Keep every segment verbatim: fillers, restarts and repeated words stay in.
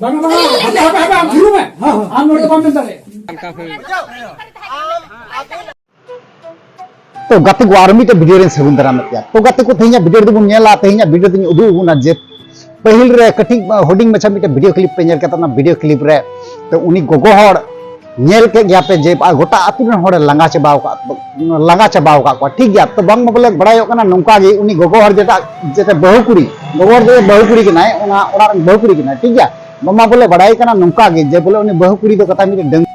ᱵᱟᱝᱟ, ᱵᱟᱝᱟ, ᱦᱟᱯᱮ, ᱦᱟᱯᱮ, ᱦᱟᱯᱮ, ᱟᱢ ᱛᱷᱤᱨᱚᱜ ᱢᱮ᱾ ᱦᱮᱸ, ᱦᱮᱸ᱾ ᱟᱢ ᱱᱚᱰᱮ ᱵᱟᱢ ᱢᱮᱱ ᱫᱟᱲᱮᱭᱟᱜᱼᱟ᱾ ᱛᱚ ᱜᱟᱛᱮ ᱠᱚ, ᱟᱨ ᱢᱤᱫᱴᱮᱱ ᱵᱷᱤᱰᱤᱭᱳ ᱨᱮᱧ ᱥᱟᱹᱜᱩᱱ ᱫᱟᱨᱟᱢᱮᱫ ᱯᱮᱭᱟ᱾ ᱛᱚ ᱜᱟᱛᱮ ᱠᱚ, ᱛᱮᱦᱮᱧᱟᱜ ᱵᱷᱤᱰᱤᱭᱳ ᱨᱮᱫᱚ ᱵᱚᱱ ᱧᱮᱞᱟ, ᱛᱮᱦᱮᱧᱟᱜ ᱵᱷᱤᱰᱤᱭᱳ ᱫᱚᱧ ᱩᱫᱩᱜ ᱟᱵᱚᱱᱟ ᱡᱮ ᱯᱟᱹᱦᱤᱞ ᱨᱮ ᱠᱟᱹᱴᱤᱡ, ᱦᱩᱰᱤᱧ ᱢᱟᱪᱷᱟ ᱢᱤᱫᱴᱮᱱ ᱵᱷᱤᱰᱤᱭᱳ ᱠᱞᱤᱯ ᱯᱮ ᱧᱮᱞ ᱠᱮᱫᱟ, ᱚᱱᱟ ᱵᱷᱤᱰᱤᱭᱳ ᱠᱞᱤᱯ ᱨᱮ ᱛᱚ ᱩᱱᱤ ᱜᱚᱜᱚ ᱦᱚᱲ ᱧᱮᱞ ᱠᱮᱫ ᱜᱮᱭᱟ ᱯᱮ ᱡᱮ ᱟᱨ ᱜᱚᱴᱟ ᱟᱹᱛᱩ ᱨᱮᱱ ᱦᱚᱲᱮ ᱞᱟᱸᱜᱟ ᱪᱟᱵᱟᱣ ᱟᱠᱟᱫ, ᱞᱟᱸᱜᱟ ᱪᱟᱵᱟᱣ ᱟᱠᱟᱫ ᱠᱚᱣᱟ, ᱴᱷᱤᱠ ᱜᱮᱭᱟ᱾ ᱛᱚ ᱵᱟᱝᱢᱟ ᱵᱚᱞᱮ ᱵᱟᱲᱟᱭᱚᱜ ᱠᱟᱱᱟ ᱱᱚᱝᱠᱟ ᱜᱮ ᱩᱱᱤ ᱜᱚᱜᱚ ᱦᱚᱲ ᱡᱮᱴᱟ, ᱡᱮᱴᱟ ᱵᱟᱹᱦᱩ ᱠᱩᱲᱤ, ᱜᱚᱜᱚ ᱦᱚᱲ ᱡᱮ ᱵᱟᱹᱦᱩ ᱠᱩᱲᱤ ᱠᱟᱱᱟᱭ, ᱚᱱᱟ ᱚᱲᱟᱜ ᱨᱮᱱ ᱵᱟᱹᱦᱩ ᱠᱩᱲᱤ ᱠᱟᱱᱟᱭ, ᱴᱷᱤᱠ ᱜᱮᱭᱟ᱾ ᱵᱟᱝᱢᱟ ᱵᱚᱞᱮ ᱵᱟᱲᱟᱭ ᱠᱟᱱᱟ ᱱᱚᱝᱠᱟ ᱜᱮ ᱡᱮ ᱵᱚᱞᱮ ᱩᱱᱤ ᱵᱟᱹᱦᱩ ᱠᱩᱲᱤ ᱫᱚ ᱠᱟᱛᱷᱟ ᱢᱤᱫᱴᱮᱱ ᱰᱟᱹᱝ-,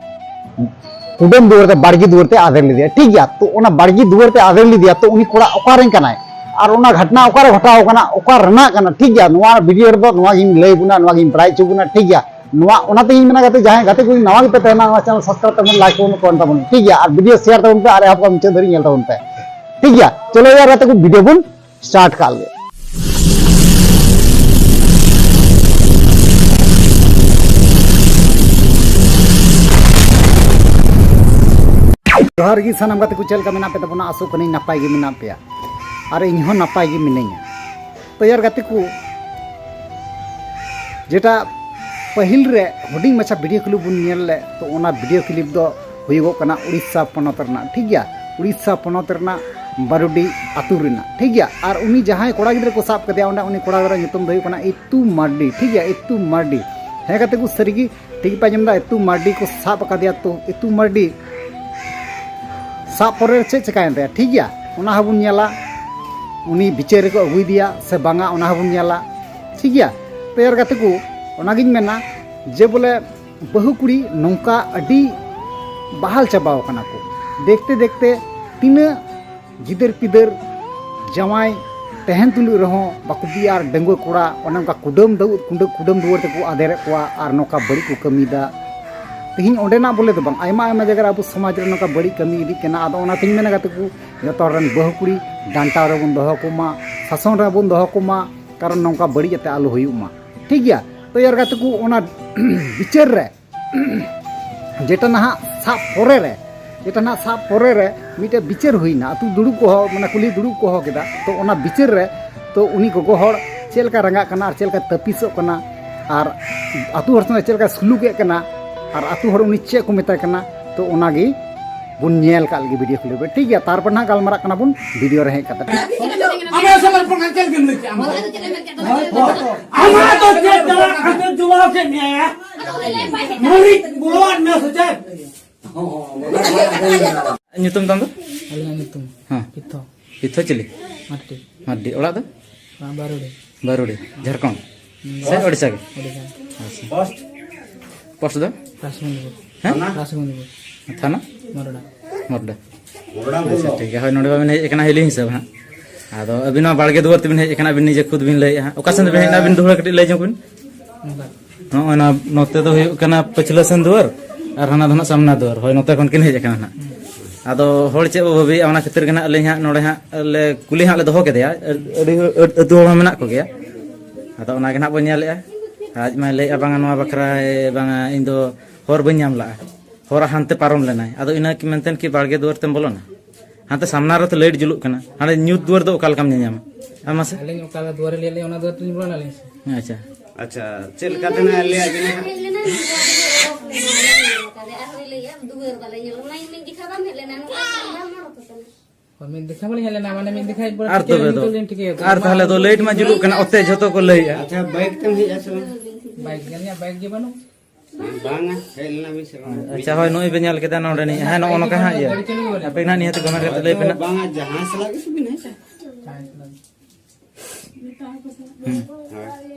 ᱠᱩᱰᱟᱹᱢ ᱫᱩᱣᱟᱹᱨ ᱛᱮ, ᱵᱟᱲᱜᱮ ᱫᱩᱣᱟᱹᱨ ᱛᱮ ᱟᱫᱮᱨ ᱞᱮᱫᱮᱭᱟ, ᱴᱷᱤᱠ ᱜᱮᱭᱟ᱾ ᱛᱚ ᱚᱱᱟ ᱵᱟᱲᱜᱮ ᱫᱩᱣᱟᱹᱨ ᱛᱮ ᱟᱫᱮᱨ ᱞᱮᱫᱮᱭᱟ, ᱛᱚ ᱩᱱᱤ ᱠᱚᱲᱟ ᱚᱠᱟᱨᱮᱱ ᱠᱟᱱᱟᱭ? ᱟᱨ ᱚᱱᱟ ᱜᱷᱚᱴᱱᱟ ᱚᱠᱟᱨᱮ ᱜᱷᱚᱴᱟᱣ ᱠᱟᱱᱟ, ᱚᱠᱟ ᱨᱮᱱᱟᱜ ᱠᱟᱱᱟ, ᱴᱷᱤᱠ ᱜᱮᱭᱟ᱾ ᱱᱚᱣᱟ ᱵᱷᱤᱰᱤᱭᱳ ᱨᱮᱫᱚ ᱱᱚᱣᱟ ᱜᱤᱧ ᱞᱟᱹᱭ ᱵᱚᱱᱟ, ᱱᱚᱣᱟ ᱜᱤᱧ ᱵᱟᱲᱟᱭ ᱦᱚᱪᱚ ᱵᱚᱱᱟ, ᱴᱷᱤᱠ ᱜᱮᱭᱟ᱾ ᱱᱚᱣᱟ, ᱚᱱᱟᱛᱮ ᱤᱧ ᱢᱮᱱᱟ ᱜᱟᱛᱮ, ᱡᱟᱦᱟᱸᱭ ᱜᱟᱛᱮ ᱠᱚ ᱱᱟᱣᱟ ᱜᱮᱯᱮ ᱛᱟᱦᱮᱱᱟ, ᱱᱚᱣᱟ ᱪᱮᱱᱮᱞ ᱥᱟᱵᱥᱠᱨᱟᱭᱤᱵ ᱛᱟᱵᱚᱱ, ᱞᱟᱭᱤᱠ ᱛᱟᱵᱚᱱ, ᱠᱚᱢᱮᱱᱴ ᱛᱟᱵᱚᱱ, ᱴᱷᱤᱠ ᱜᱮᱭᱟ᱾ ᱟᱨ ᱵᱷᱤᱰᱤᱭᱳ ᱥᱮᱭᱟᱨ ᱛᱟᱵᱚᱱ ᱯᱮ, ᱟᱨ ᱮᱦᱚᱵ ᱠᱷᱚᱱ ᱢᱩᱪᱟᱹᱫ ᱫᱷᱟᱹᱵᱤᱡ ᱧᱮᱞ ᱛᱟᱵᱚᱱ ᱯᱮ, ᱴᱷᱤᱠ ᱜᱮᱭᱟ᱾ ᱪᱚᱞᱚ ᱭᱟᱨ ᱜᱟᱛᱮ ᱠᱚ, ᱵᱷᱤᱰᱤᱭᱳ ᱵᱚᱱ ᱥᱴᱟᱨᱴ ᱠᱟᱜ ᱞᱮᱜᱮ᱾ ᱡᱚᱦᱟᱨ ᱜᱮ ᱥᱟᱱᱟᱢ ᱜᱟᱛᱮ ᱠᱚ, ᱪᱮᱫ ᱞᱮᱠᱟ ᱢᱮᱱᱟᱜ ᱯᱮ ᱛᱟᱵᱚᱱᱟ? ᱟᱥᱚᱜ ᱠᱟᱹᱱᱟᱹᱧ ᱱᱟᱯᱟᱭ ᱜᱮ ᱢᱮᱱᱟᱜ ᱯᱮᱭᱟ ᱟᱨ ᱤᱧ ᱦᱚᱸ ᱱᱟᱯᱟᱭ ᱜᱮ ᱢᱤᱱᱟᱹᱧᱟ᱾ ᱛᱚ ᱭᱟᱨ ᱜᱟᱛᱮ ᱠᱚ, ᱡᱮᱴᱟ ᱯᱟᱹᱦᱤᱞ ᱨᱮ ᱦᱩᱰᱤᱧ ᱢᱟᱪᱷᱟ ᱵᱷᱤᱰᱤᱭᱳ ᱠᱞᱤᱯ ᱵᱚᱱ ᱧᱮᱞ ᱞᱮᱫ, ᱛᱚ ᱚᱱᱟ ᱵᱷᱤᱰᱤᱭᱳ ᱠᱞᱤᱯ ᱫᱚ ᱦᱩᱭᱩᱜᱚᱜ ᱠᱟᱱᱟ ᱩᱲᱤᱥᱥᱟ ᱯᱚᱱᱚᱛ ᱨᱮᱱᱟᱜ, ᱴᱷᱤᱠ ᱜᱮᱭᱟ, ᱩᱲᱤᱥᱥᱟ ᱯᱚᱱᱚᱛ ᱨᱮᱱᱟᱜ ᱵᱟᱨᱩᱰᱤ ᱟᱹᱛᱩ ᱨᱮᱱᱟᱜ, ᱴᱷᱤᱠ ᱜᱮᱭᱟ᱾ ᱟᱨ ᱩᱱᱤ ᱡᱟᱦᱟᱸᱭ ᱠᱚᱲᱟ ᱜᱤᱫᱽᱨᱟᱹ ᱠᱚ ᱥᱟᱵ ᱠᱟᱫᱮᱭᱟ ᱚᱸᱰᱮ, ᱩᱱᱤ ᱠᱚᱲᱟ ᱜᱤᱫᱽᱨᱟᱹ ᱧᱩᱛᱩᱢ ᱫᱚ ᱦᱩᱭᱩᱜ ᱠᱟᱱᱟ ᱤᱛᱩ ᱢᱟᱨᱰᱤ, ᱴᱷᱤᱠ ᱜᱮᱭᱟ, ᱤᱛᱩ ᱢᱟᱨᱰᱤ᱾ ᱦᱮᱸ ᱜᱟᱛᱮ ᱠᱚ, ᱥᱟᱹᱨᱤᱜᱮ ᱴᱷᱤᱠ ᱯᱮ ᱟᱸᱡᱚᱢ ᱮᱫᱟ, ᱤᱛᱩ ᱢᱟᱨᱰᱤ ᱠᱚ ᱥᱟᱵ ᱟᱠᱟᱫᱮᱭᱟ᱾ ᱛᱚ ᱤᱛᱩ ᱢᱟᱨᱰᱤ ᱥᱟᱵ ᱯᱚᱨᱮ ᱪᱮᱫ ᱪᱮᱠᱟᱭᱮᱱ ᱛᱟᱭᱟ, ᱴᱷᱤᱠ ᱜᱮᱭᱟ, ᱚᱱᱟ ᱦᱚᱸᱵᱚᱱ ᱧᱮᱞᱟ, ᱩᱱᱤ ᱵᱤᱪᱟᱹᱨ ᱨᱮᱠᱚ ᱟᱹᱜᱩᱭᱮᱫᱮᱭᱟ ᱥᱮ ᱵᱟᱝᱟ, ᱚᱱᱟ ᱦᱚᱸᱵᱚᱱ ᱧᱮᱞᱟ, ᱴᱷᱤᱠ ᱜᱮᱭᱟ᱾ ᱛᱚ ᱭᱟᱨ ᱜᱟᱛᱮ ᱠᱚ, ᱚᱱᱟᱜᱤᱧ ᱢᱮᱱᱟ ᱡᱮ ᱵᱚᱞᱮ ᱵᱟᱹᱦᱩ ᱠᱩᱲᱤ ᱱᱚᱝᱠᱟ ᱟᱹᱰᱤ ᱵᱟᱦᱟᱞ ᱪᱟᱵᱟᱣ ᱠᱟᱱᱟ ᱠᱚ᱾ ᱫᱮᱠᱷᱛᱮ ᱫᱮᱠᱷᱛᱮ ᱛᱤᱱᱟᱹᱜ ᱜᱤᱫᱟᱹᱨ ᱯᱤᱫᱟᱹᱨ ᱡᱟᱶᱟᱭ ᱛᱟᱦᱮᱱ ᱛᱩᱞᱩᱡ ᱨᱮᱦᱚᱸ ᱵᱟᱠᱚ ᱵᱤᱭᱟ ᱟᱨ ᱰᱟᱺᱜᱩᱣᱟᱹ ᱠᱚᱲᱟ ᱚᱱᱮ ᱚᱱᱠᱟ ᱠᱩᱰᱟᱹᱢ ᱫᱟᱹᱣ-, ᱠᱩᱰᱟᱹ-, ᱠᱩᱰᱟᱹᱢ ᱫᱩᱣᱟᱹᱨ ᱛᱮᱠᱚ ᱟᱫᱮᱨᱮᱫ ᱠᱚᱣᱟ ᱟᱨ ᱱᱚᱝᱠᱟ ᱵᱟᱹᱲᱤᱡ ᱠᱚ ᱠᱟᱹᱢᱤᱭᱮᱫᱟ᱾ ᱛᱮᱦᱮᱧ ᱚᱸᱰᱮᱱᱟᱜ ᱵᱚᱞᱮ ᱫᱚ ᱵᱟᱝ, ᱟᱭᱢᱟ ᱟᱭᱢᱟ ᱡᱟᱭᱜᱟ ᱨᱮ ᱟᱵᱚ ᱥᱚᱢᱟᱡᱽ ᱨᱮ ᱱᱚᱝᱠᱟ ᱵᱟᱹᱲᱤᱡ ᱠᱟᱹᱢᱤ ᱤᱫᱤᱜ ᱠᱟᱱᱟ᱾ ᱟᱫᱚ ᱚᱱᱟᱛᱤᱧ ᱢᱮᱱᱟ ᱜᱟᱛᱮ ᱠᱚ, ᱡᱚᱛᱚ ᱦᱚᱲ ᱨᱮᱱ ᱵᱟᱹᱦᱩ ᱠᱩᱲᱤ ᱰᱟᱱᱴᱟᱣ ᱨᱮᱵᱚᱱ ᱫᱚᱦᱚ ᱠᱚᱢᱟ, ᱥᱟᱥᱚᱱ ᱨᱮᱵᱚᱱ ᱫᱚᱦᱚ ᱠᱚᱢᱟ, ᱠᱟᱨᱚᱱ ᱱᱚᱝᱠᱟ ᱵᱟᱹᱲᱤᱡ ᱡᱟᱛᱮ ᱟᱞᱚ ᱦᱩᱭᱩᱜ ᱢᱟ, ᱴᱷᱤᱠ ᱜᱮᱭᱟ᱾ ᱛᱚ ᱭᱟᱨ ᱜᱟᱛᱮ ᱠᱚ, ᱚᱱᱟ ᱵᱤᱪᱟᱹᱨ ᱨᱮ ᱡᱮᱴᱟ ᱱᱟᱦᱟᱜ ᱥᱟᱵ ᱯᱚᱨᱮ ᱨᱮ, ᱡᱮᱴᱟ ᱱᱟᱦᱟᱜ ᱥᱟᱵ ᱯᱚᱨᱮ ᱨᱮ ᱢᱤᱫᱴᱮᱡ ᱵᱤᱪᱟᱹᱨ ᱦᱩᱭᱱᱟ, ᱟᱹᱛᱩ ᱫᱩᱲᱩᱵ ᱠᱚ ᱦᱚᱦᱚ, ᱢᱟᱱᱮ ᱠᱩᱞᱦᱤ ᱫᱩᱲᱩᱵ ᱠᱚ ᱦᱚᱦᱚ ᱠᱮᱫᱟ᱾ ᱛᱚ ᱚᱱᱟ ᱵᱤᱪᱟᱹᱨ ᱨᱮ ᱛᱚ ᱩᱱᱤ ᱜᱚᱜᱚ ᱦᱚᱲ ᱪᱮᱫ ᱞᱮᱠᱟ ᱨᱟᱸᱜᱟᱜ ᱠᱟᱱᱟ ᱟᱨ ᱪᱮᱫ ᱞᱮᱠᱟ ᱛᱟᱹᱯᱤᱥᱚᱜ ᱠᱟᱱᱟ, ᱟᱨ ᱟᱹᱛᱩ ᱦᱚᱲ ᱥᱚᱸᱜᱮ ᱪᱮᱫ ᱞᱮᱠᱟ ᱥᱩᱞᱩᱠ ᱮᱫ ᱠᱟᱱᱟ, ᱟᱨ ᱟᱹᱛᱩ ᱦᱚᱲ ᱩᱱᱤ ᱪᱮᱫ ᱠᱚ ᱢᱮᱛᱟᱭ ᱠᱟᱱᱟ, ᱛᱚ ᱚᱱᱟᱜᱮ ᱵᱚᱱ ᱧᱮᱞ ᱠᱟᱜ ᱞᱮᱜᱮ ᱵᱷᱤᱰᱤᱭᱳ ᱠᱞᱤᱯ ᱨᱮ᱾ ᱴᱷᱤᱠ ᱜᱮᱭᱟ, ᱛᱟᱨᱯᱚᱨ ᱱᱟᱦᱟᱜ ᱜᱟᱞᱢᱟᱨᱟᱜ ᱠᱟᱱᱟ ᱵᱚᱱ ᱵᱷᱤᱰᱤᱭᱳ ᱨᱮ ᱦᱮᱡ ᱠᱟᱛᱮ᱾ ᱟᱢᱟᱜ ᱥᱟᱞᱟᱜ ᱯᱨᱚᱠᱟᱨ ᱪᱮᱫ ᱞᱮᱠᱟᱢ ᱞᱟᱹᱭ ᱠᱮᱜᱼᱟ? ᱟᱢᱟᱜ ᱫᱚ ᱪᱮᱫ ᱮᱢ ᱢᱮᱱ ᱠᱮᱫ ᱛᱟᱢᱟ? ᱟᱢᱟᱜ ᱫᱚ ᱪᱮᱫ ᱫᱟᱲᱟ ᱟᱢ ᱫᱚ ᱡᱩᱣᱟ ᱠᱮᱫ ᱢᱮᱭᱟ? ᱢᱟᱹᱨᱤᱪ ᱵᱚᱞᱚᱣᱟᱫ ᱢᱮᱭᱟ ᱥᱮ ᱪᱮᱫ? ᱧᱩᱛᱩᱢ ᱛᱟᱢ ᱫᱚ? ᱟᱹᱞᱤᱧᱟᱜ ᱧᱩᱛᱩᱢ ᱦᱮᱸ᱾ ᱯᱤᱛᱷᱚ᱾ ᱯᱤᱛᱷᱚ ᱪᱤᱞᱤ? ᱢᱟᱨᱰᱤ᱾ ᱢᱟᱨᱰᱤ᱾ ᱚᱲᱟᱜ ᱫᱚ? ᱚᱲᱟᱜ ᱵᱟᱨᱩᱰᱤ᱾ ᱵᱟᱨᱩᱰᱤ, ᱡᱷᱟᱲᱠᱷᱚᱸᱰ ᱥᱮ ᱳᱰᱤᱥᱟ ᱜᱮ? ᱳᱰᱤᱥᱟ᱾ ᱟᱪᱪᱷᱟ᱾ ᱯᱳᱥᱴ ᱫᱚ? ᱨᱟᱥᱜᱚᱱᱫᱤᱯᱩᱨ᱾ ᱦᱮᱸ? ᱨᱟᱥᱜᱚᱱᱫᱤᱯᱩᱨ᱾ ᱛᱷᱟᱱᱟ? ᱢᱚᱨᱚᱰᱟ᱾ ᱢᱚᱨᱚᱰᱟ᱾ ᱟᱪᱪᱷᱟ, ᱴᱷᱤᱠ ᱜᱮᱭᱟ᱾ ᱦᱳᱭ, ᱱᱚᱰᱮ ᱢᱟ ᱵᱮᱱ ᱦᱮᱡ ᱟᱠᱟᱱᱟ ᱦᱤᱞᱤ ᱦᱤᱥᱟᱹᱵ ᱦᱟᱸᱜ᱾ ᱟᱫᱚ ᱟᱹᱵᱤᱱ ᱢᱟ ᱵᱟᱲᱜᱮ ᱫᱩᱣᱟᱹᱨ ᱛᱮᱵᱤᱱ ᱦᱮᱡ ᱟᱠᱟᱱᱟ, ᱟᱹᱵᱤᱱ ᱱᱤᱡᱮ ᱠᱷᱩᱫ ᱵᱤᱱ ᱞᱟᱹᱭᱮᱫᱼᱟ ᱦᱟᱸᱜ᱾ ᱚᱠᱟ ᱥᱮᱱ ᱛᱮᱵᱤᱱ ᱦᱮᱡ ᱮᱱᱟ, ᱟᱹᱵᱤᱱ ᱫᱩᱦᱲᱟ ᱠᱟᱹᱴᱤᱡ ᱞᱟᱹᱭ ᱧᱚᱜ ᱵᱤᱱ᱾ ᱱᱚᱝᱠᱟ᱾ ᱱᱚᱜᱼᱚᱭ ᱱᱟ-, ᱱᱚᱛᱮ ᱫᱚ ᱦᱩᱭᱩᱜ ᱠᱟᱱᱟ ᱯᱟᱹᱪᱷᱞᱟᱹ ᱥᱮᱱ ᱫᱩᱣᱟᱹᱨ ᱟᱨ ᱦᱟᱱᱟ ᱫᱚ ᱱᱟᱜ ᱥᱟᱢᱱᱟ ᱫᱩᱣᱟᱹᱨ᱾ ᱦᱳᱭ, ᱱᱚᱛᱮ ᱠᱷᱚᱱ ᱠᱤᱱ ᱦᱮᱡ ᱟᱠᱟᱱᱟ ᱱᱟᱜ᱾ ᱟᱫᱚ ᱦᱚᱲ ᱪᱮᱫ ᱵᱚ ᱵᱷᱟᱹᱵᱤᱭᱮᱫᱼᱟ, ᱚᱱᱟ ᱠᱷᱟᱹᱛᱤᱨ ᱜᱮ ᱱᱟᱜ ᱟᱹᱞᱤᱧ ᱦᱟᱸᱜ ᱱᱚᱰᱮ ᱦᱟᱸᱜ ᱞᱮ ᱠᱩᱞᱤ ᱦᱟᱸᱜ ᱞᱮ ᱫᱚᱦᱚ ᱠᱮᱫᱮᱭᱟ᱾ ᱟᱹᱰᱤ ᱦᱚᱲ, ᱟᱹᱛᱩ ᱦᱚᱲ ᱦᱚᱸ ᱢᱮᱱᱟᱜ ᱠᱚᱜᱮᱭᱟ᱾ ᱟᱫᱚ ᱚᱱᱟ ᱜᱮ ᱱᱟᱜ ᱵᱚᱱ ᱧᱮᱞᱮᱫᱼᱟ᱾ ᱟᱡ ᱢᱟᱭ ᱞᱟᱹᱭᱮᱫᱼᱟ, "ᱵᱟᱝᱟ, ᱱᱚᱣᱟ ᱵᱟᱠᱷᱨᱟ, ᱵᱟᱝᱟ, ᱤᱧ ᱫᱚ ᱦᱚᱨ ᱵᱟᱹᱧ ᱧᱟᱢ ᱞᱟᱜᱼᱟ, ᱦᱚᱨ ᱦᱟᱱᱛᱮ ᱯᱟᱨᱚᱢ ᱞᱮᱱᱟᱭ, ᱟᱫᱚ ᱤᱱᱟᱹ ᱠᱤ ᱢᱮᱱᱛᱮ ᱠᱤ ᱵᱟᱲᱜᱮ ᱫᱩᱣᱟᱹᱨ ᱛᱮᱢ ᱵᱚᱞᱚᱱᱟ? ᱦᱟᱱᱛᱮ ᱥᱟᱢᱱᱟ ᱨᱮᱛᱚ ᱞᱟᱭᱤᱴ ᱡᱩᱞᱩᱜ ᱠᱟᱱᱟ, ᱦᱟᱸᱰᱮ ᱧᱩᱛ ᱫᱩᱣᱟᱹᱨ ᱫᱚ ᱚᱠᱟ ᱞᱮᱠᱟᱢ ᱧᱮᱧᱟᱢᱟ?" ᱟᱢ ᱢᱟᱥᱮ? ᱟᱹᱞᱤᱧ ᱚᱠᱟ ᱫᱩᱣᱟᱹᱨ ᱞᱤᱧ ᱞᱟᱹᱭᱟ, ᱚᱱᱟ ᱫᱩᱣᱟᱹᱨ ᱛᱮᱞᱤᱧ ᱵᱚᱞᱚᱱᱟ ᱟᱹᱞᱤᱧ ᱥᱮ? ᱟᱪᱪᱷᱟ᱾ ᱟᱪᱪᱷᱟ, ᱪᱮᱫ ᱞᱮᱠᱟ ᱛᱮ ᱱᱟᱜ ᱞᱟᱹᱭ ᱟᱹᱵᱤᱱᱟ ᱦᱟᱸᱜ? ᱦᱮᱡ ᱞᱮᱱᱟ, ᱟᱨᱦᱚᱸ ᱞᱟᱹᱭᱟ, ᱫᱩᱣᱟᱹᱨ ᱵᱟᱞᱮ ᱧᱮᱞ, ᱚᱱᱟ ᱢᱤᱫ ᱡᱚᱠᱷᱟ ᱵᱟᱢ ᱦᱮᱡ ᱞᱮᱱᱟ, ᱱᱚᱝᱠᱟ ᱵᱟᱢ ᱨᱚᱲ ᱟᱠᱚ ᱠᱟᱱᱟ᱾ ᱦᱳᱭ, ᱢᱤᱫ ᱫᱮᱠᱷᱟ ᱵᱟᱞᱤᱧ ᱦᱮᱡ ᱞᱮᱱᱟ, ᱢᱟᱱᱮ ᱢᱤᱫ ᱫᱮᱠᱷᱟ ᱦᱮᱡ ᱯᱚᱨᱮ ᱟᱨ ᱴᱷᱤᱠᱟᱹᱭᱟ, ᱛᱚᱵᱮ ᱫᱚ? ᱱᱤᱛᱚᱜ ᱞᱤᱧ ᱴᱷᱤᱠᱟᱹᱭᱟ᱾ ᱟᱨ ᱛᱟᱦᱞᱮ ᱫᱚ ᱞᱟᱭᱤᱴ ᱢᱟ ᱡᱩᱞᱩᱜ ᱠᱟᱱᱟ, ᱚᱛᱮ ᱡᱷᱚᱛᱚ ᱠᱚ ᱞᱟᱹᱭᱮᱜᱼᱟ᱾ ᱟᱪᱪᱷᱟ, ᱵᱟᱭᱤᱠ ᱛᱮᱢ ᱦᱮᱡ ᱟᱥᱮ ᱵᱟᱝ? ᱵᱟᱭᱤᱠ ᱜᱮ, ᱟᱹᱞᱤᱧᱟᱜ ᱵᱟᱭᱤᱠ ᱜᱮ ᱵᱟᱹᱱᱩᱜ᱾ ᱵᱟᱝᱟ, ᱦᱮᱡ ᱞᱮᱱᱟ ᱵᱤᱱ ᱥᱮ ᱵᱟᱝᱟ? ᱟᱪᱪᱷᱟ, ᱦᱳᱭ, ᱱᱚᱜᱼᱚᱭ ᱵᱮᱱ ᱧᱮᱞ ᱠᱮᱫᱟ ᱱᱚᱰᱮ ᱱᱤᱡ᱾ ᱦᱮᱸ, ᱱᱚᱜᱼᱚ ᱱᱚᱝᱠᱟ ᱦᱟᱸᱜ ᱤᱭᱟᱹ᱾ ᱟᱯᱮ ᱱᱟᱦᱟᱜ ᱱᱤᱦᱟᱹᱛ ᱠᱚᱢᱮᱱᱴ ᱠᱟᱛᱮ ᱞᱟᱹᱭ ᱯᱮ ᱱᱟᱦᱟᱜ᱾ ᱵᱟᱝᱟ, ᱡᱟᱦᱟᱸ ᱥᱟᱞᱟᱜ ᱜᱮ ᱥᱮ ᱵᱤᱱ ᱦᱮᱡᱟ᱾ ᱦᱩᱸ᱾ ᱦᱳᱭ,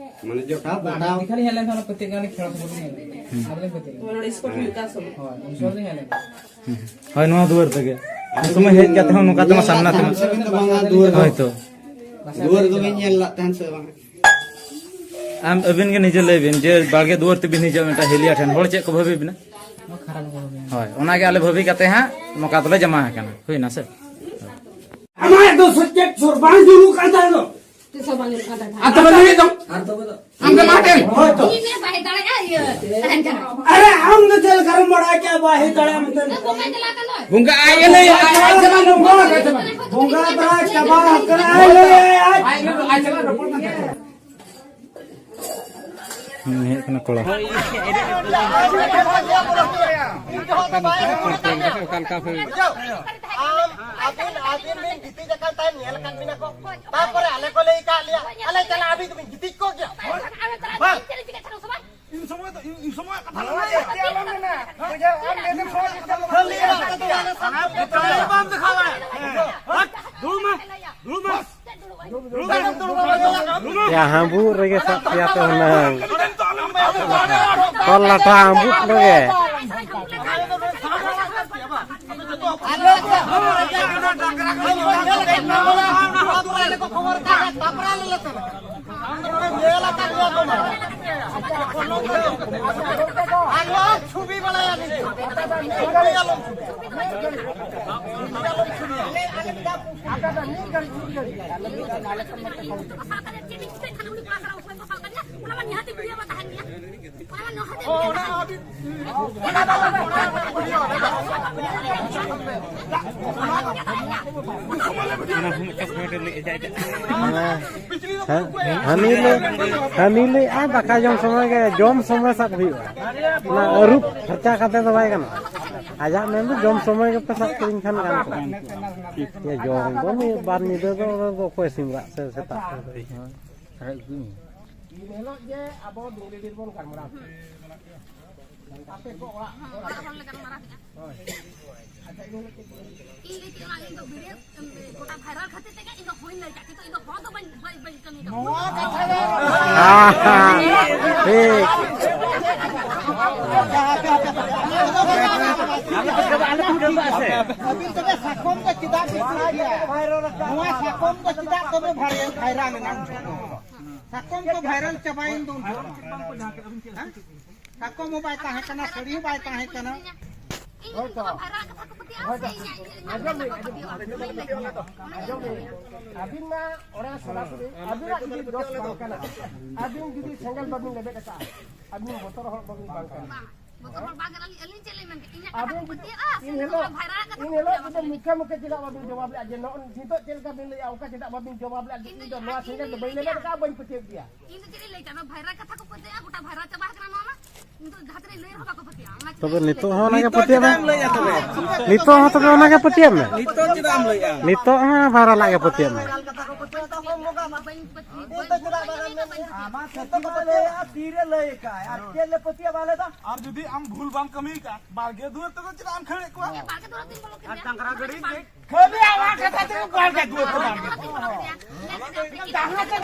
ᱢᱟᱱᱮ ᱡᱚᱴᱟᱣ ᱵᱟᱝ, ᱯᱚᱴᱟᱣ᱾ ᱢᱤᱫ ᱫᱮᱠᱷᱟ ᱞᱤᱧ ᱦᱮᱡ ᱞᱮᱱ ᱛᱟᱦᱮᱸᱫ, ᱚᱱᱟ ᱯᱟᱹᱛᱭᱟᱹ ᱜᱟᱱ ᱞᱤᱧ ᱠᱷᱮᱞ ᱥᱚᱢᱚᱭ ᱞᱤᱧ ᱦᱮᱡ ᱞᱮᱱᱟ᱾ ᱦᱩᱸ᱾ ᱟᱫᱚ ᱞᱤᱧ ᱯᱟᱹᱛᱭᱟᱹ᱾ ᱱᱚᱰᱮ ᱥᱯᱳᱨᱴ ᱦᱩᱭᱩᱜ ᱠᱟᱱ ᱥᱚᱢᱚᱭ᱾ ᱦᱳᱭ, ᱩᱱ ᱥᱚᱢᱚᱭ ᱞᱤᱧ ᱦᱮᱡ ᱞᱮᱱᱟ᱾ ᱦᱩᱸ᱾ ᱦᱳᱭ, ᱱᱚᱣᱟ ᱫᱩᱣᱟᱹᱨ ᱛᱮᱜᱮ᱾ ᱩᱱ ᱥᱚᱢᱚᱭ ᱦᱮᱡ ᱠᱟᱛᱮ ᱦᱚᱸ ᱱᱚᱝᱠᱟ ᱛᱮᱢᱟ ᱥᱟᱢᱱᱟ ᱛᱮᱢᱟ᱾ ᱧᱮᱞ ᱞᱟᱜ ᱛᱟᱦᱮᱱ ᱥᱮ ᱵᱟᱝᱟ ᱫᱩᱣᱟᱹᱨ ᱫᱚ? ᱦᱳᱭ ᱛᱚ᱾ ᱫᱩᱣᱟᱹᱨ ᱫᱚᱵᱤᱱ ᱧᱮᱞ ᱞᱟᱜ ᱛᱟᱦᱮᱱ ᱥᱮ ᱵᱟᱝᱟ? ᱟᱢ ᱟᱹᱵᱤᱱ ᱜᱮ ᱱᱤᱡᱮ ᱞᱟᱹᱭ ᱵᱤᱱ ᱡᱮ ᱵᱟᱲᱜᱮ ᱫᱩᱣᱟᱹᱨ ᱛᱮᱵᱤᱱ ᱦᱤᱡᱩᱜᱼᱟ ᱢᱤᱫᱴᱟᱝ ᱦᱤᱞᱤᱭᱟ ᱴᱷᱮᱱ, ᱦᱚᱲ ᱪᱮᱫ ᱠᱚ ᱵᱷᱟᱹᱵᱤ ᱵᱤᱱᱟ? ᱠᱷᱟᱨᱟᱯ ᱠᱚ ᱵᱷᱟᱹᱵᱤᱭᱟ᱾ ᱦᱳᱭ, ᱚᱱᱟᱜᱮ ᱟᱞᱮ ᱵᱷᱟᱹᱵᱤ ᱠᱟᱛᱮ ᱦᱟᱸᱜ ᱱᱚᱝᱠᱟ ᱫᱚᱞᱮ ᱡᱟᱢᱟ ᱟᱠᱟᱱᱟ᱾ ᱦᱩᱭᱱᱟ ᱥᱮ? ᱟᱢᱟᱜ ᱫᱚ ᱥᱮᱪᱮᱫ ᱥᱩᱨ ᱵᱟᱝ ᱡᱩᱞᱩᱜ ᱠᱟᱱ ᱛᱟᱦᱮᱸ ᱫᱚ᱾ ᱛᱤᱥ ᱦᱚᱸ ᱵᱟᱝ ᱧᱮᱞᱚᱜ ᱠᱟᱱ ᱛᱟᱦᱮᱸ᱾ ᱟᱨ ᱛᱚᱵᱮ ᱞᱟᱹᱭ ᱫᱚ? ᱟᱢ ᱫᱚ ᱵᱟᱝ ᱴᱷᱮᱱ? ᱦᱳᱭ ᱛᱚ᱾ ᱤᱧ ᱢᱮ ᱵᱟᱭ ᱫᱟᱲᱮᱭᱟᱜᱼᱟ, ᱤᱭᱟᱹ, ᱛᱟᱦᱮᱱ ᱠᱟᱱᱟ᱾ ᱟᱨᱮ, ᱟᱢ ᱫᱚ ᱪᱮᱫ ᱞᱮᱠᱟᱨᱮᱢ ᱵᱟᱲᱟᱭ ᱠᱮᱜᱼᱟ ᱵᱟᱭ ᱦᱮᱡ ᱫᱟᱲᱮᱭᱟᱜᱼᱟ ᱢᱮᱱᱛᱮ? ᱵᱚᱸᱜᱟ ᱟᱡ ᱮ ᱞᱟᱹᱭᱟ, ᱟᱡ ᱟᱡ ᱪᱟᱞᱟᱜ ᱱᱚᱝᱠᱟ ᱠᱟᱛᱮ᱾ ᱵᱚᱸᱜᱟ ᱵᱟᱲᱟᱭ ᱪᱟᱵᱟ ᱟᱠᱟᱱᱟ, ᱟᱡ ᱞᱟᱹᱭᱟᱭ, ᱟᱡ᱾ ᱟᱡ ᱞᱟᱹᱭ, ᱟᱡ ᱪᱟᱞᱟᱜ ᱨᱚᱯᱚᱲ ᱠᱟᱱ ᱛᱟᱦᱮᱸ᱾ ᱦᱮᱡ ᱠᱟᱱᱟ ᱠᱚᱲᱟ᱾ ᱚᱠᱟ ᱞᱮᱠᱟ ᱯᱮ ᱟᱢ, ᱟᱹᱵᱤᱱ, ᱟᱹᱵᱤᱱ ᱵᱤᱱ ᱜᱤᱛᱤᱡ ᱟᱠᱟᱱ ᱛᱟᱦᱮᱸᱫ, ᱧᱮᱞ ᱟᱠᱟᱫ ᱵᱤᱱᱟ ᱠᱚ᱾ ᱛᱟᱨᱯᱚᱨᱮ ᱟᱞᱮ ᱠᱚ ᱞᱟᱹᱭ ᱟᱠᱟᱫ ᱞᱮᱭᱟ, ᱟᱞᱮ ᱪᱟᱞᱟᱜ ᱟᱹᱵᱤᱱ ᱫᱚᱵᱤᱱ ᱜᱤᱛᱤᱡ ᱠᱚᱜ ᱜᱮᱭᱟ᱾ ᱵᱟᱝ᱾ ᱤᱱ ᱥᱚᱢᱚᱭ ᱫᱚ, ᱤᱱ, ᱤᱱ ᱥᱚᱢᱚᱭ ᱠᱟᱛᱷᱟ ᱫᱚ ᱵᱟᱝ ᱠᱟᱱᱟ᱾ ᱵᱩᱡᱷᱟᱹᱣ, ᱟᱢ ᱞᱟᱹᱭ ᱢᱮ, ᱥᱚᱢᱚᱭ ᱠᱟᱛᱷᱟ ᱫᱚ ᱵᱟᱝ ᱠᱟᱱᱟ᱾ ᱵᱟᱢ ᱫᱮᱠᱷᱟᱣᱟ᱾ ᱦᱟᱴ, ᱫᱩᱲᱩᱵ ᱢᱮ, ᱫᱩᱲᱩᱵ ᱢᱮ᱾ ᱫᱩᱲᱩᱵ ᱢᱮ᱾ ᱭᱟ, ᱦᱟᱸᱵᱩᱜ ᱨᱮᱜᱮ ᱥᱟᱵ ᱯᱮᱭᱟ ᱯᱮ ᱦᱩᱱᱟᱹᱝ᱾ ᱛᱚᱞ ᱞᱟᱴᱷᱟ ᱦᱟᱸᱵᱩᱜ ᱨᱮᱜᱮ᱾ ᱟᱞᱚᱢ ᱪᱷᱩᱵᱤ ᱵᱟᱲᱟᱭᱟ ᱱᱤᱡᱮ᱾ ᱱᱤᱡᱮ ᱟᱞᱚᱢ ᱪᱷᱩᱵᱤ᱾ ᱱᱤᱡᱮ ᱟᱞᱚᱢ ᱪᱷᱩᱵᱤᱭᱟ᱾ ᱚᱱᱟ ᱦᱚᱸ ᱢᱤᱫᱴᱟᱝ ᱯᱚᱭᱮᱱᱴ ᱞᱟᱹᱭ ᱮᱫᱟ, ᱮᱴᱟᱜ᱾ ᱦᱮᱸ, ᱦᱟᱹᱱᱤ ᱞᱟᱹᱭ, ᱦᱟᱹᱱᱤ ᱞᱟᱹᱭ, ᱟᱨ ᱫᱟᱠᱟ ᱡᱚᱢ ᱥᱚᱢᱚᱭ ᱜᱮ, ᱡᱚᱢ ᱥᱚᱢᱚᱭ ᱥᱟᱵ ᱦᱩᱭᱩᱜᱼᱟ᱾ ᱚᱱᱟ ᱟᱹᱨᱩᱵ ᱯᱷᱟᱨᱪᱟ ᱠᱟᱛᱮ ᱫᱚ ᱵᱟᱭ ᱜᱟᱱᱚᱜᱼᱟ᱾ ᱟᱡᱟᱜ ᱢᱮᱱ ᱫᱚ ᱡᱚᱢ ᱥᱚᱢᱚᱭ ᱜᱮᱯᱮ ᱥᱟᱵ ᱠᱤᱨᱤᱧ ᱠᱷᱟᱱ ᱜᱟᱱ ᱠᱚᱜᱼᱟ᱾ ᱡᱚᱢ ᱫᱚ ᱢᱤᱫ ᱵᱟᱨ ᱧᱤᱫᱟᱹ ᱫᱚ ᱚᱱᱟ ᱫᱚ ᱚᱠᱚᱭ ᱥᱤᱢ ᱨᱟᱜ ᱥᱮ ᱥᱮᱛᱟᱜ ᱨᱮ? ᱮᱱ ᱦᱤᱞᱳᱜ ᱡᱮ ᱟᱵᱚ ᱫᱩᱜᱤ ᱞᱤᱫᱤᱨ ᱵᱚᱱ ᱜᱟᱞᱢᱟᱨᱟᱣ ᱠᱮᱫᱟ᱾ ᱟᱯᱮ ᱠᱚ ᱚᱲᱟᱜ, ᱦᱮᱸ, ᱚᱲᱟᱜ ᱦᱚᱲ ᱞᱮ ᱜᱟᱞᱢᱟᱨᱟᱣ ᱠᱮᱫᱟ᱾ ᱦᱳᱭ᱾ ᱟᱪᱪᱷᱟ, ᱤᱧ ᱞᱟᱹᱭ ᱠᱮᱫᱟ, ᱤᱧ ᱫᱚ ᱵᱷᱤᱰᱤᱭᱳ, ᱮᱢ, ᱜᱚᱴᱟ ᱵᱷᱟᱭᱨᱟᱞ ᱠᱷᱟᱹᱛᱤᱨ ᱛᱮᱜᱮ ᱤᱧ ᱫᱚ ᱦᱚᱧ ᱞᱟᱹᱭ ᱠᱮᱫᱟ, ᱠᱤᱱᱛᱩ ᱤᱧ ᱫᱚ ᱦᱚᱸ ᱫᱚ ᱵᱟᱹᱧ, ᱵᱟᱹᱧ, ᱵᱟᱹᱧ ᱠᱟᱹᱢᱤ ᱠᱟᱫᱟ᱾ ᱱᱚᱣᱟ ᱠᱟᱛᱷᱟ ᱫᱚ ᱴᱷᱤᱠ᱾ ᱟᱹᱵᱤᱱ ᱛᱚᱵᱮ ᱥᱟᱠᱚᱢ ᱫᱚ ᱪᱮᱫᱟᱜ ᱵᱤᱱ ᱥᱩᱨ ᱜᱮᱭᱟ? ᱱᱚᱣᱟ ᱥᱟᱠᱚᱢ ᱫᱚ ᱪᱮᱫᱟᱜ ᱛᱚᱵᱮ ᱵᱷᱟᱭᱨᱟᱞ, ᱵᱷᱟᱭᱨᱟᱞ ᱮᱱᱟ ᱩᱱ ᱡᱚᱦᱚᱜ? ᱥᱟᱠᱚᱢ ᱠᱚ ᱵᱷᱟᱭᱨᱟᱞ ᱪᱟᱵᱟᱭᱮᱱ ᱫᱚ ᱩᱱ ᱡᱚᱦᱚᱜ᱾ ᱦᱮᱸ? ᱥᱟᱠᱚᱢ ᱦᱚᱸ ᱵᱟᱭ ᱛᱟᱦᱮᱸ ᱠᱟᱱᱟ, ᱥᱟᱹᱲᱤ ᱦᱚᱸ ᱵᱟᱭ ᱛᱟᱦᱮᱸ ᱠᱟᱱᱟ᱾ ᱦᱳᱭᱛᱚ᱾ ᱦᱳᱭᱛᱚ᱾ ᱟᱸᱡᱚᱢ ᱵᱤᱱ, ᱟᱸᱡᱚᱢ ᱵᱤᱱ, ᱟᱸᱡᱚᱢ ᱵᱤᱱ᱾ ᱟᱹᱵᱤᱱ ᱢᱟ ᱚᱸᱰᱮ ᱥᱚᱨᱟᱥᱚᱨᱤ, ᱟᱹᱵᱤᱱᱟᱜ ᱡᱩᱫᱤ ᱫᱳᱥ ᱵᱟᱝ ᱠᱟᱱᱟ, ᱟᱹᱵᱤᱱ ᱡᱩᱫᱤ ᱥᱮᱸᱜᱮᱞ ᱵᱟᱹᱵᱤᱱ ᱞᱮᱵᱮᱫ ᱟᱠᱟᱫᱼᱟ, ᱟᱹᱵᱤᱱ ᱵᱚᱛᱚᱨ ᱦᱚᱲ ᱵᱟᱹᱵᱤᱱ ᱵᱟᱝ ᱠᱟᱱᱟ᱾ ᱵᱚᱛᱚᱨ ᱦᱚᱲ ᱵᱟᱝ ᱠᱟᱱᱟᱞᱤᱧ, ᱟᱹᱞᱤᱧ ᱪᱮᱫ ᱞᱤᱧ ᱢᱮᱱ ᱠᱮᱫ? ᱤᱧᱟᱹᱜ ᱠᱟᱛᱷᱟ ᱟᱹᱵᱤᱱ ᱠᱚ ᱯᱟᱹᱛᱭᱟᱹᱜᱼᱟ ᱥᱮ ᱤᱱ ᱦᱤᱞᱳᱜ, ᱪᱮᱫ ᱞᱤᱧ ᱤᱱ ᱦᱤᱞᱳᱜ ᱵᱷᱟᱭᱨᱟᱞ ᱡᱩᱫᱤ ᱠᱟᱛᱷᱟ ᱢᱩᱠᱷᱮ ᱢᱩᱠᱷᱮ ᱪᱮᱫᱟᱜ ᱵᱟᱹᱵᱤᱱ ᱡᱚᱵᱟᱵ ᱞᱮᱫᱼᱟ ᱡᱮ ᱱᱚᱜᱼᱚᱭ ᱱᱤᱛᱚᱜ ᱪᱮᱫ ᱞᱮᱠᱟ ᱵᱤᱱ ᱞᱟᱹᱭᱮᱫᱼᱟ, ᱚᱱᱠᱟ ᱪᱮᱫᱟᱜ ᱵᱟᱹᱵᱤᱱ ᱡᱚᱵᱟᱵ ᱞᱮᱫᱼᱟ ᱡᱮ ᱤᱧ ᱫᱚ ᱱᱚᱣᱟ ᱥᱮᱸᱜᱮᱞ ᱫᱚ ᱵᱟᱹᱧ ᱞᱮᱵᱮᱫ ᱟᱠᱟᱫᱼᱟ, ᱵᱟᱹᱧ ᱯᱟᱹᱛᱭᱟᱹᱣ ᱜᱮᱭᱟ? ᱤᱧ ᱫᱚ ᱪᱮᱫ ᱤᱧ ᱞᱟᱹᱭ ᱠᱮᱫᱟ? ᱱᱚᱣᱟ ᱵᱷᱟᱭᱨᱟᱞ ᱠᱟᱛᱷᱟ ᱠᱚ ᱯᱟᱹᱛᱭᱟᱹᱜᱼᱟ, ᱜᱚᱴᱟ ᱛᱚᱵᱮ ᱱᱤᱛᱚᱜ ᱦᱚᱸ ᱚᱱᱟᱜᱮ ᱯᱟᱹᱛᱭᱟᱹᱜ ᱢᱮ᱾ ᱱᱤᱛᱚᱜ ᱦᱚᱸ ᱛᱚᱵᱮ ᱚᱱᱟᱜᱮ ᱯᱟᱹᱛᱭᱟᱹᱜ ᱢᱮ᱾ ᱱᱤᱛᱚᱜ ᱪᱮᱫᱟᱜ ᱮᱢ ᱞᱟᱹᱭᱮᱜᱼᱟ? ᱱᱤᱛᱚᱜ ᱦᱚᱸ ᱵᱷᱟᱭᱨᱟᱞᱟᱜ ᱜᱮ ᱯᱟᱹᱛᱭᱟᱹᱜ ᱢᱮ᱾ ᱟᱢᱟᱜ ᱥᱚᱛᱚ ᱠᱟᱛᱷᱟ ᱞᱟᱹᱭᱮᱜᱼᱟ, ᱛᱤᱨᱮ ᱞᱟᱹᱭ ᱟᱠᱟᱫ? ᱟᱨ ᱪᱮᱫ ᱞᱮ ᱯᱟᱹᱛᱭᱟᱹᱜ ᱵᱟᱞᱮ ᱫᱚ? ᱟᱨ ᱡᱩᱫᱤ ᱟᱢ ᱵᱷᱩᱞ ᱵᱟᱢ ᱠᱟᱹᱢᱤ ᱟᱠᱟᱫ, ᱵᱟᱲᱜᱮ ᱫᱩᱣᱟᱹᱨ ᱛᱮᱫᱚ ᱪᱮᱫᱟᱜ ᱮᱢ ᱠᱷᱟᱹᱲᱮᱫ ᱠᱚᱣᱟ? ᱟᱨ ᱰᱟᱝᱨᱟ ᱜᱟᱹᱰᱤ ᱠᱷᱟᱹᱞᱤ ᱟᱢᱟᱜ ᱠᱟᱛᱷᱟ ᱛᱮᱜᱮ ᱵᱟᱲᱜᱮ ᱫᱩᱣᱟᱹᱨ ᱛᱮ ᱵᱟᱲᱜᱮ ᱫᱩᱣᱟᱹᱨ᱾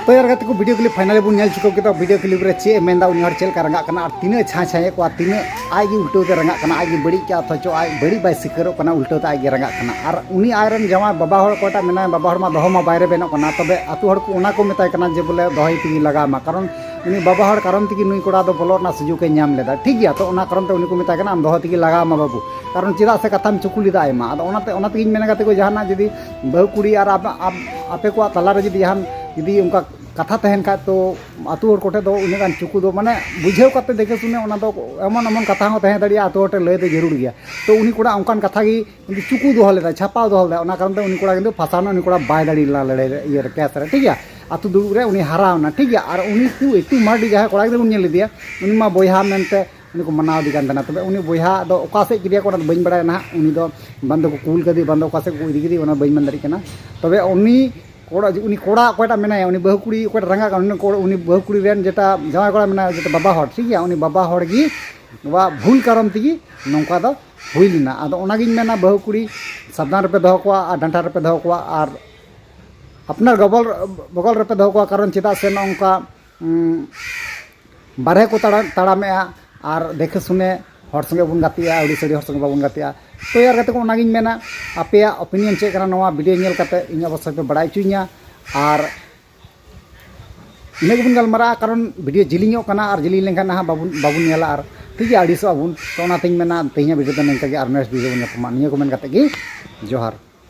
ᱛᱚ ᱭᱟᱨ ᱜᱟᱛᱮ ᱠᱚ, ᱵᱷᱤᱰᱤᱭᱳ ᱠᱞᱤᱯ ᱯᱷᱟᱭᱱᱟᱞᱤ ᱵᱚᱱ ᱧᱮᱞ ᱪᱩᱠᱟᱹᱣ ᱠᱮᱫᱟ᱾ ᱵᱷᱤᱰᱤᱭᱳ ᱠᱞᱤᱯ ᱨᱮ ᱪᱮᱫ ᱮ ᱢᱮᱱᱫᱟ, ᱩᱱᱤ ᱦᱚᱲ ᱪᱮᱫ ᱞᱮᱠᱟ ᱨᱟᱸᱜᱟᱜ ᱠᱟᱱᱟ ᱟᱨ ᱛᱤᱱᱟᱹᱜ ᱪᱷᱟᱸ ᱪᱷᱟᱸᱭᱮᱫ ᱠᱚᱣᱟ, ᱛᱤᱱᱟᱹᱜ ᱟᱡ ᱜᱮ ᱩᱞᱴᱟᱹᱣ ᱛᱮ ᱨᱟᱸᱜᱟᱜ ᱠᱟᱱᱟ, ᱟᱡ ᱜᱮ ᱵᱟᱹᱲᱤᱡ ᱠᱮᱫᱟ, ᱚᱛᱷᱚᱪᱚ ᱟᱡ ᱵᱟᱹᱲᱤᱡ ᱵᱟᱭ ᱥᱤᱠᱟᱹᱨᱚᱜ ᱠᱟᱱᱟ, ᱩᱞᱴᱟᱹᱣ ᱛᱮ ᱟᱡ ᱜᱮ ᱨᱟᱸᱜᱟᱜ ᱠᱟᱱᱟ᱾ ᱟᱨ ᱩᱱᱤ ᱟᱡᱨᱮᱱ ᱡᱟᱶᱟᱭ ᱵᱟᱵᱟ ᱦᱚᱲ ᱚᱠᱚᱭᱴᱟᱜ ᱢᱮᱱᱟᱭᱟ, ᱵᱟᱵᱟ ᱦᱚᱲ ᱢᱟ ᱫᱚᱦᱚ ᱢᱟ ᱵᱟᱭᱨᱮ ᱵᱮᱱᱚᱜ ᱠᱟᱱᱟ, ᱛᱚᱵᱮ ᱟᱹᱛᱩ ᱦᱚᱲ ᱠᱚ ᱚᱱᱟ ᱠᱚ ᱢᱮᱛᱟᱭ ᱠᱟᱱᱟ ᱡᱮ ᱵᱚᱞᱮ ᱫᱚᱦᱚᱭ ᱛᱮᱜᱮ ᱞᱟᱜᱟᱣ ᱢᱟ, ᱠᱟᱨᱚᱱ ᱩᱱᱤ ᱵᱟᱵᱟ ᱦᱚᱲ ᱠᱟᱨᱚᱱ ᱛᱮᱜᱮ ᱱᱩᱭ ᱠᱚᱲᱟ ᱫᱚ ᱵᱚᱞᱚᱜ ᱨᱮᱱᱟᱜ ᱥᱩᱡᱳᱜᱽ ᱮ ᱧᱟᱢ ᱞᱮᱫᱟ, ᱴᱷᱤᱠ ᱜᱮᱭᱟ᱾ ᱛᱚ ᱚᱱᱟ ᱠᱟᱨᱚᱱ ᱛᱮ ᱩᱱᱤ ᱠᱚ ᱢᱮᱛᱟᱭ ᱠᱟᱱᱟ, ᱟᱢ ᱫᱚᱦᱚ ᱛᱮᱜᱮ ᱞᱟᱜᱟᱣ ᱢᱟ ᱵᱟᱹᱵᱩ, ᱠᱟᱨᱚᱱ ᱪᱮᱫᱟᱜ ᱥᱮ ᱠᱟᱛᱷᱟᱢ ᱪᱩᱠᱩᱞ ᱞᱮᱫᱟ ᱟᱭᱢᱟ᱾ ᱟᱫᱚ ᱚᱱᱟᱛᱮ, ᱚᱱᱟ ᱛᱮᱜᱮᱧ ᱢᱮᱱᱟ ᱜᱟᱛᱮ ᱠᱚ, ᱡᱟᱦᱟᱱᱟᱜ ᱡᱩᱫᱤ ᱵᱟᱹᱦᱩ ᱠᱩᱲᱤ ᱟᱨ ᱟᱯ-, ᱟᱯ-, ᱟᱯᱮ ᱠᱚᱣᱟᱜ ᱛᱟᱞᱟᱨᱮ ᱡᱩᱫᱤ ᱡᱟᱦᱟᱱ, ᱡᱩᱫᱤ ᱚᱱᱠᱟ ᱠᱟᱛᱷᱟ ᱛᱟᱦᱮᱱ ᱠᱷᱟᱡ, ᱛᱚ ᱟᱹᱛᱩ ᱦᱚᱲ ᱠᱚᱴᱷᱮᱱ ᱫᱚ ᱩᱱᱟᱹᱜ ᱜᱟᱱ ᱪᱩᱠᱩ ᱫᱚ, ᱢᱟᱱᱮ, ᱵᱩᱡᱷᱟᱹᱣ ᱠᱟᱛᱮ ᱫᱮᱠᱷᱮ ᱥᱩᱱᱮ ᱚᱱᱟ ᱫᱚ ᱮᱢᱚᱱ ᱮᱢᱚᱱ ᱠᱟᱛᱷᱟ ᱦᱚᱸ ᱛᱟᱦᱮᱸ ᱫᱟᱲᱮᱭᱟᱜᱼᱟ, ᱟᱹᱛᱩ ᱦᱚᱲ ᱴᱷᱮᱱ ᱞᱟᱹᱭ ᱫᱚ ᱡᱟᱹᱨᱩᱲ ᱜᱮᱭᱟ᱾ ᱛᱚ ᱩᱱᱤ ᱠᱚᱲᱟ ᱚᱱᱠᱟᱱ ᱠᱟᱛᱷᱟ ᱜᱮ ᱩᱱᱤ ᱪᱩᱠᱩ ᱫᱚᱦᱚ ᱞᱮᱫᱟ, ᱪᱷᱟᱯᱟᱣ ᱫᱚᱦᱚ ᱞᱮᱫᱟ, ᱚᱱᱟ ᱠᱟᱨᱚᱱ ᱛᱮ ᱩᱱᱤ ᱠᱚᱲᱟ ᱠᱤᱱᱛᱩ ᱯᱷᱟᱥᱟᱣ ᱮᱱᱟ, ᱩᱱᱤ ᱠᱚᱲᱟ ᱵᱟᱭ ᱫᱟᱲᱮ ᱞᱮᱱᱟ ᱞᱟᱹᱲᱦᱟᱹᱭ ᱨᱮ, ᱤᱭᱟᱹ ᱨᱮ, ᱠᱮᱥ ᱨᱮ, ᱴᱷᱤᱠ ᱜᱮᱭᱟ᱾ ᱟᱹᱛᱩ ᱫᱩᱲᱩᱵ ᱨᱮ ᱩᱱᱤ ᱦᱟᱨᱟᱣ ᱮᱱᱟ, ᱴᱷᱤᱠ ᱜᱮᱭᱟ᱾ ᱟᱨ ᱩᱱᱤ ᱛᱩ ᱮᱛᱩ ᱢᱟᱨᱰᱤ ᱡᱟᱦᱟᱸᱭ ᱠᱚᱲᱟ ᱜᱤᱫᱽᱨᱟᱹ ᱵᱚᱱ ᱧᱮᱞ ᱞᱮᱫᱮᱭᱟ, ᱩᱱᱤ ᱢᱟ ᱵᱚᱭᱦᱟ ᱢᱮᱱᱛᱮ ᱩᱱᱤ ᱠᱚ ᱢᱟᱱᱟᱣ ᱮᱫᱮ ᱠᱟᱱ ᱛᱟᱦᱮᱱᱟ᱾ ᱛᱚᱵᱮ ᱩᱱᱤ ᱵᱚᱭᱦᱟ ᱫᱚ ᱚᱠᱟ ᱥᱮᱫ ᱠᱮᱫᱮᱭᱟ ᱠᱚ, ᱚᱱᱟ ᱫᱚ ᱵᱟᱹᱧ ᱵᱟᱲᱟᱭᱟ ᱱᱟᱦᱟᱜ᱾ ᱩᱱᱤ ᱫᱚ ᱵᱟᱝ ᱫᱚᱠᱚ ᱠᱩᱞ ᱠᱟᱫᱮ, ᱵᱟᱝ ᱫᱚ ᱚᱠᱟ ᱥᱮᱫ ᱠᱚ ᱤᱫᱤ ᱠᱮᱫᱮ, ᱚᱱᱟ ᱵᱟᱹᱧ ᱢᱮᱱ ᱫᱟᱲᱮᱭᱟᱜ ᱠᱟᱱᱟ᱾ ᱛᱚᱵᱮ ᱩᱱᱤ ᱠᱚᱲᱟ, ᱩᱱᱤ ᱠᱚᱲᱟ ᱚᱠᱚᱭᱴᱟᱜ ᱢᱮᱱᱟᱭᱟ, ᱩᱱᱤ ᱵᱟᱹᱦᱩ ᱠᱩᱲᱤ ᱚᱠᱚᱭᱴᱟᱜ ᱨᱟᱸᱜᱟᱜ ᱠᱟᱱᱟ, ᱩᱱᱤ ᱠᱚᱲᱟ, ᱩᱱᱤ ᱵᱟᱹᱦᱩ ᱠᱩᱲᱤ ᱨᱮᱱ ᱡᱮᱴᱟ ᱡᱟᱶᱟᱭ ᱠᱚᱲᱟ ᱢᱮᱱᱟᱭᱟ, ᱡᱮᱴᱟ ᱵᱟᱵᱟ ᱦᱚᱲ, ᱴᱷᱤᱠ ᱜᱮᱭᱟ, ᱩᱱᱤ ᱵᱟᱵᱟ ᱦᱚᱲ ᱜᱮ ᱱᱚᱣᱟ ᱵᱷᱩᱞ ᱠᱟᱨᱚᱱ ᱛᱮᱜᱮ ᱱᱚᱝᱠᱟ ᱫᱚ ᱦᱩᱭ ᱞᱮᱱᱟ᱾ ᱟᱫᱚ ᱚᱱᱟᱜᱤᱧ ᱢᱮᱱᱟ, ᱵᱟᱹᱦᱩ ᱠᱩᱲᱤ ᱥᱟᱵᱫᱷᱟᱱ ᱨᱮᱯᱮ ᱫᱚᱦᱚ ᱠᱚᱣᱟ ᱟᱨ ᱰᱟᱱᱴᱟ ᱨᱮᱯᱮ ᱫᱚᱦᱚ ᱠᱚᱣᱟ ᱟᱨ ᱟᱯᱱᱟᱨ ᱜᱚᱵᱚᱞ, ᱵᱚᱜᱚᱞ ᱨᱮᱯᱮ ᱫᱚᱦᱚ ᱠᱚᱣᱟ, ᱠᱟᱨᱚᱱ ᱪᱮᱫᱟᱜ ᱥᱮ ᱱᱚᱜᱼᱚ ᱱᱚᱝᱠᱟ, ᱩᱸ, ᱵᱟᱨᱦᱮ ᱠᱚ ᱛᱟᱲᱟ-, ᱛᱟᱲᱟᱢᱮᱜᱼᱟ ᱟᱨ ᱫᱮᱠᱷᱮ ᱥᱩᱱᱮ ᱦᱚᱲ ᱥᱚᱸᱜᱮ ᱵᱚᱱ ᱜᱟᱛᱮᱜᱼᱟ, ᱟᱹᱣᱲᱤ ᱥᱟᱹᱲᱤ ᱦᱚᱲ ᱥᱚᱸᱜᱮ ᱵᱟᱵᱚᱱ ᱜᱟᱛᱮᱜᱼᱟ᱾ ᱛᱚ ᱭᱟᱨ ᱜᱟᱛᱮ ᱠᱚ, ᱚᱱᱟᱜᱤᱧ ᱢᱮᱱᱟ, ᱟᱯᱮᱭᱟᱜ ᱚᱯᱤᱱᱤᱭᱚᱱ ᱪᱮᱫ ᱠᱟᱱᱟ ᱱᱚᱣᱟ ᱵᱷᱤᱰᱤᱭᱳ ᱧᱮᱞ ᱠᱟᱛᱮ ᱤᱧ ᱚᱵᱚᱥᱥᱳᱭ ᱯᱮ ᱵᱟᱲᱟᱭ ᱦᱚᱪᱚᱧᱟ᱾ ᱟᱨ ᱤᱱᱟᱹ ᱜᱮᱵᱚᱱ ᱜᱟᱞᱢᱟᱨᱟᱜᱼᱟ, ᱠᱟᱨᱚᱱ ᱵᱷᱤᱰᱤᱭᱳ ᱡᱤᱞᱤᱧᱚᱜ ᱠᱟᱱᱟ ᱟᱨ ᱡᱤᱞᱤᱧ ᱞᱮᱱᱠᱷᱟᱱ ᱱᱟᱦᱟᱜ ᱵᱟᱵᱚᱱ, ᱵᱟᱵᱚᱱ ᱧᱮᱞᱟ ᱟᱨ, ᱴᱷᱤᱠ ᱜᱮᱭᱟ, ᱟᱹᱲᱤᱥᱚᱜᱼᱟ ᱵᱚᱱ᱾ ᱛᱚ ᱚᱱᱟᱛᱤᱧ ᱢᱮᱱᱟ, ᱛᱮᱦᱮᱧᱟᱜ ᱵᱷᱤᱰᱤᱭᱳ ᱫᱚ ᱱᱤᱝᱠᱟ ᱜᱮ, ᱟᱨ ᱱᱮᱠᱥᱴ ᱵᱷᱤᱰᱤᱭᱳ ᱵᱚᱱ ᱧᱟᱯᱟᱢᱟ᱾ ᱱᱤᱭᱟᱹ ᱠᱚ ᱢᱮᱱ ᱠᱟᱛᱮ ᱜᱮ ᱡᱚᱦᱟᱨ᱾